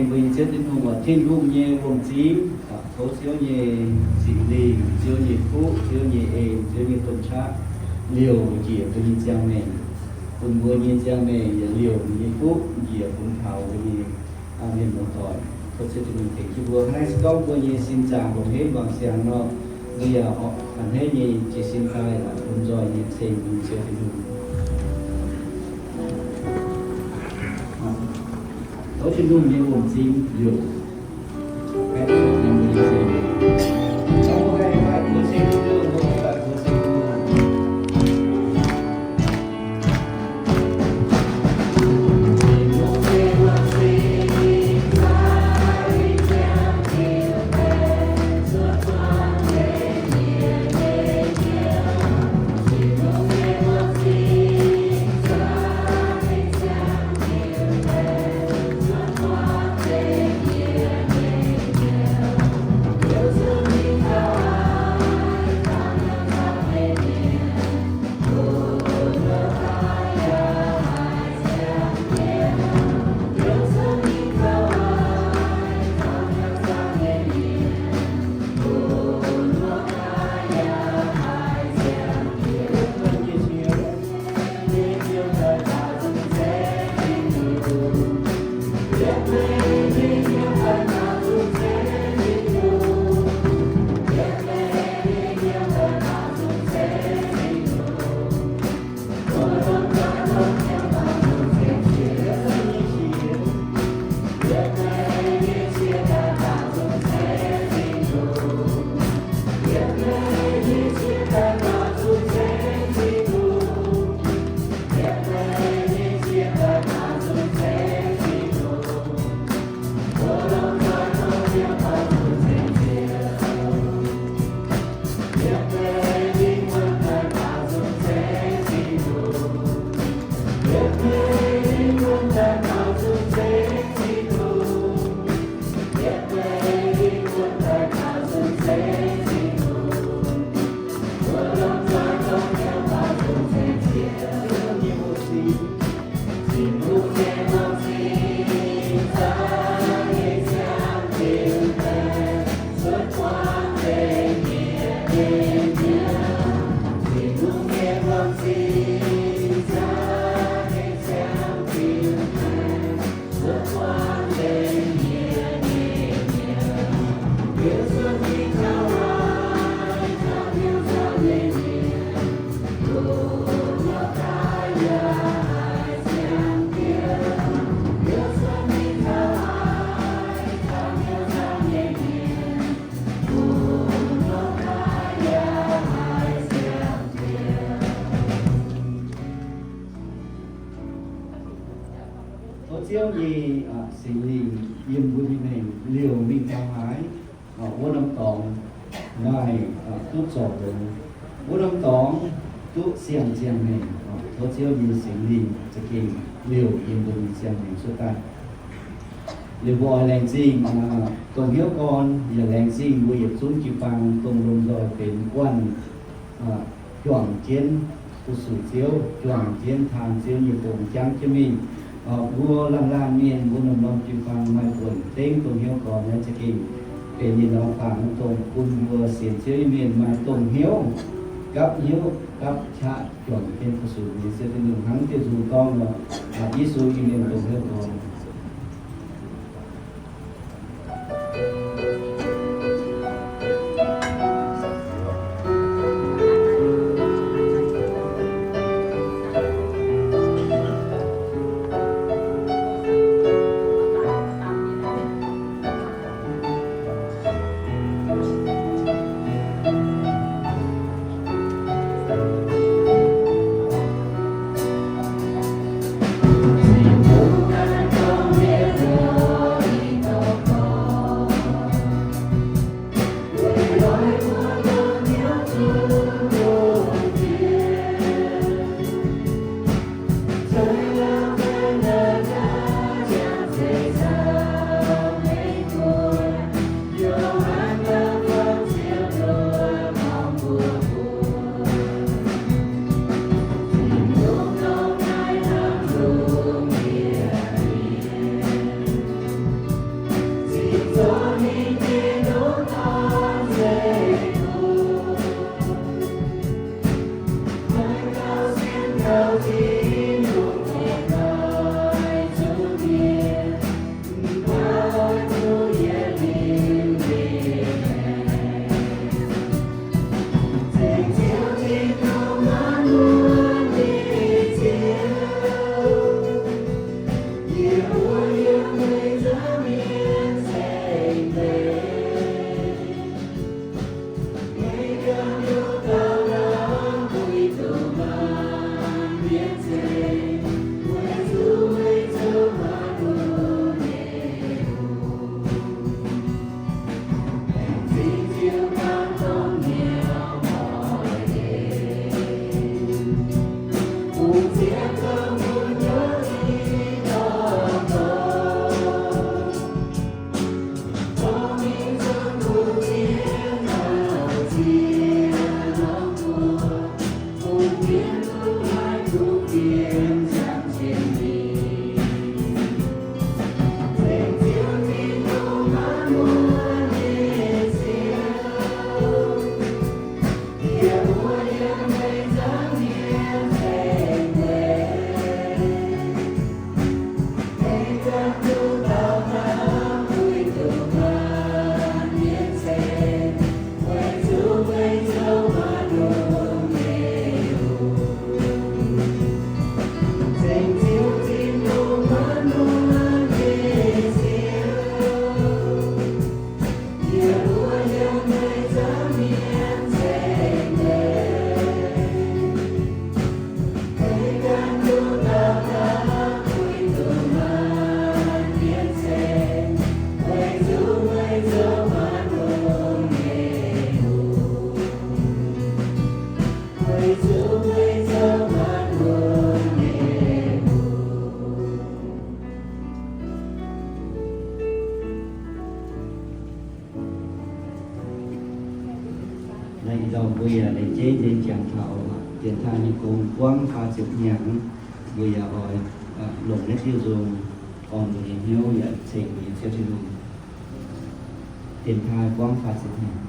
Mbuo nyei Ziouv Tin-Hungh, Tin-Hungh nyei wuom-zingx, tov Ziouv nyei Singx Lingh, Ziouv nyei fuqv, Ziouv nyei en, Ziouv nyei domh qaqv liouc njiec mbuo nyei ziangh maengc, bun mbuo nyei ziangh maengc yaac liouc ninh nyei fuqv njiec bun taux mbuo nyei mienh muoz-doic. Tov Ziouv Tin-Hungh tengx jienv mbuo. Hnangv naaiv se gorngv mbuo nyei sin zaangc longc henv wangc siangx nor, mbuo yaac a'hneiv nyei jiez sin daaih longc bun nzoih nyei ceng bun Ziouv Tin-Hungh. Tov Tin-Hungh nyei wuom-zingx liouc Tov Ziouv nyei Singx Lingh yiem mbuo nyei maengc liouc mingh taux haaix, wuov norm dorngx maaih duqv zorc longx, wuov norm dorngx duqv siang-ziangh maengc. Tov Ziouv nyei Singx Lingh za'gengh liouc yiem mbuo nyei ziangh maengc cuotv daaih. Liuz mbuo oix laengz zingh dongh hnyouv gorn, yaac laengz zingh mbuo yietc zungv jiu-baang dongh lomh nzoih benx guanh juangc jienv fu-sux Ziouv, juangc jienv taan Ziouv nyei gong, jangv jienv mingh. Mbuo laanh laanh mienh, mbuo norm-norm jiu-baang maaih buonc dengv dongh hnyouv gorn naaiv za'gengh benx yietc norm faang dongh bun mbuo sienx Ziouv nyei mienh maaih dongh hnyouv, gapv hnyouv gapv qaqv juangc jienv fu-sux nyei Ziouv Tin-Hungh hnangv diuh nzung gorngv nor, Yesu nyei mienh dongh hnyouv gorn. Naaiv ih ndorm mbuo yaac laengz jeiv nzengc jangx taux dienx taaih nyei gong buangv faah ziepc hnyangx. Mbuo yaac oix longc naaiv diuh nzung orn mbuo nyei hnyouv yaac ceng mbuo nyei Ziouv Tin-Hungh. Dienx taaih buangv faah ziepc hnyangx.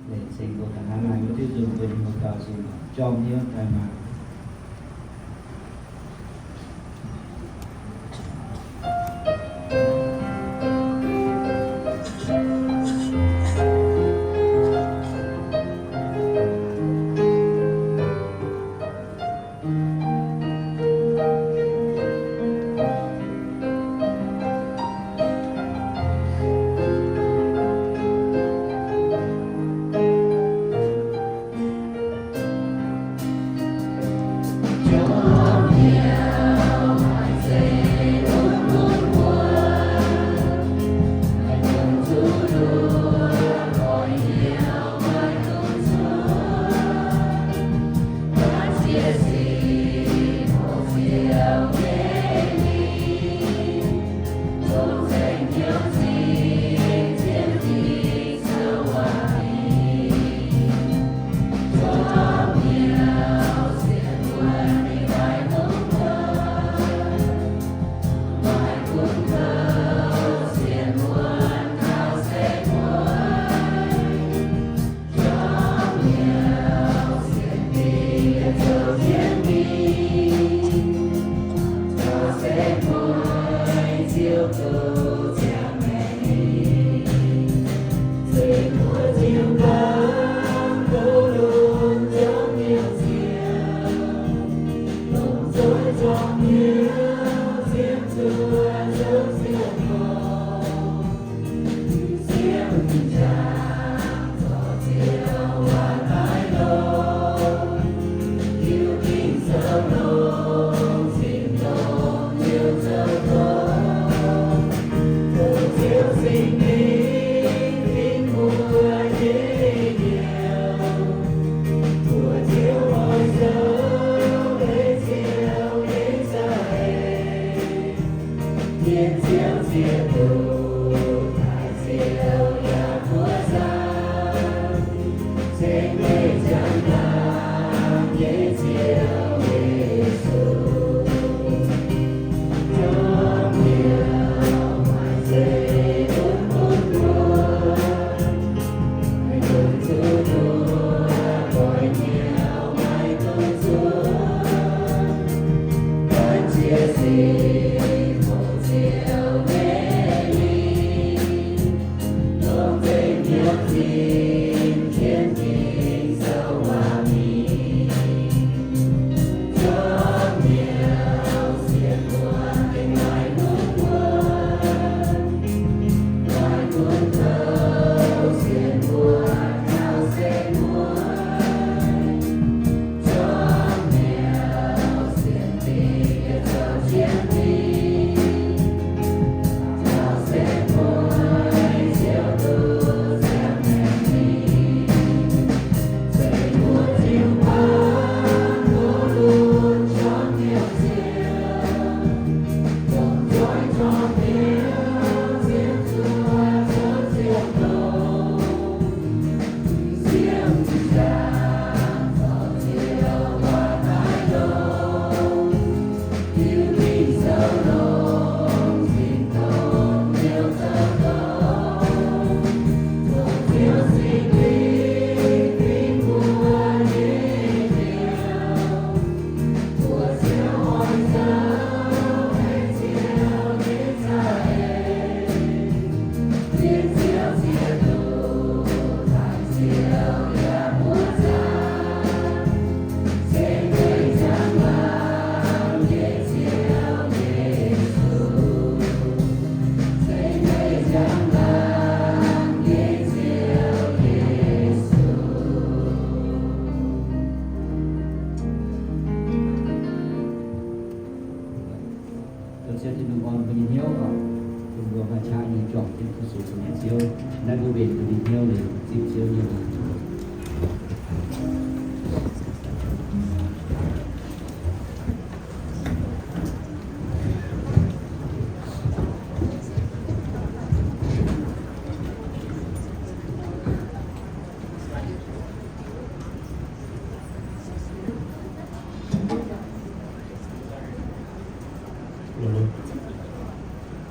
Leiz ceng mbuo ganh hnangv naaiv, mbuo diuh nzunc mbuo nyei muoz-doic zuqc jorm hnyouv daaih maah.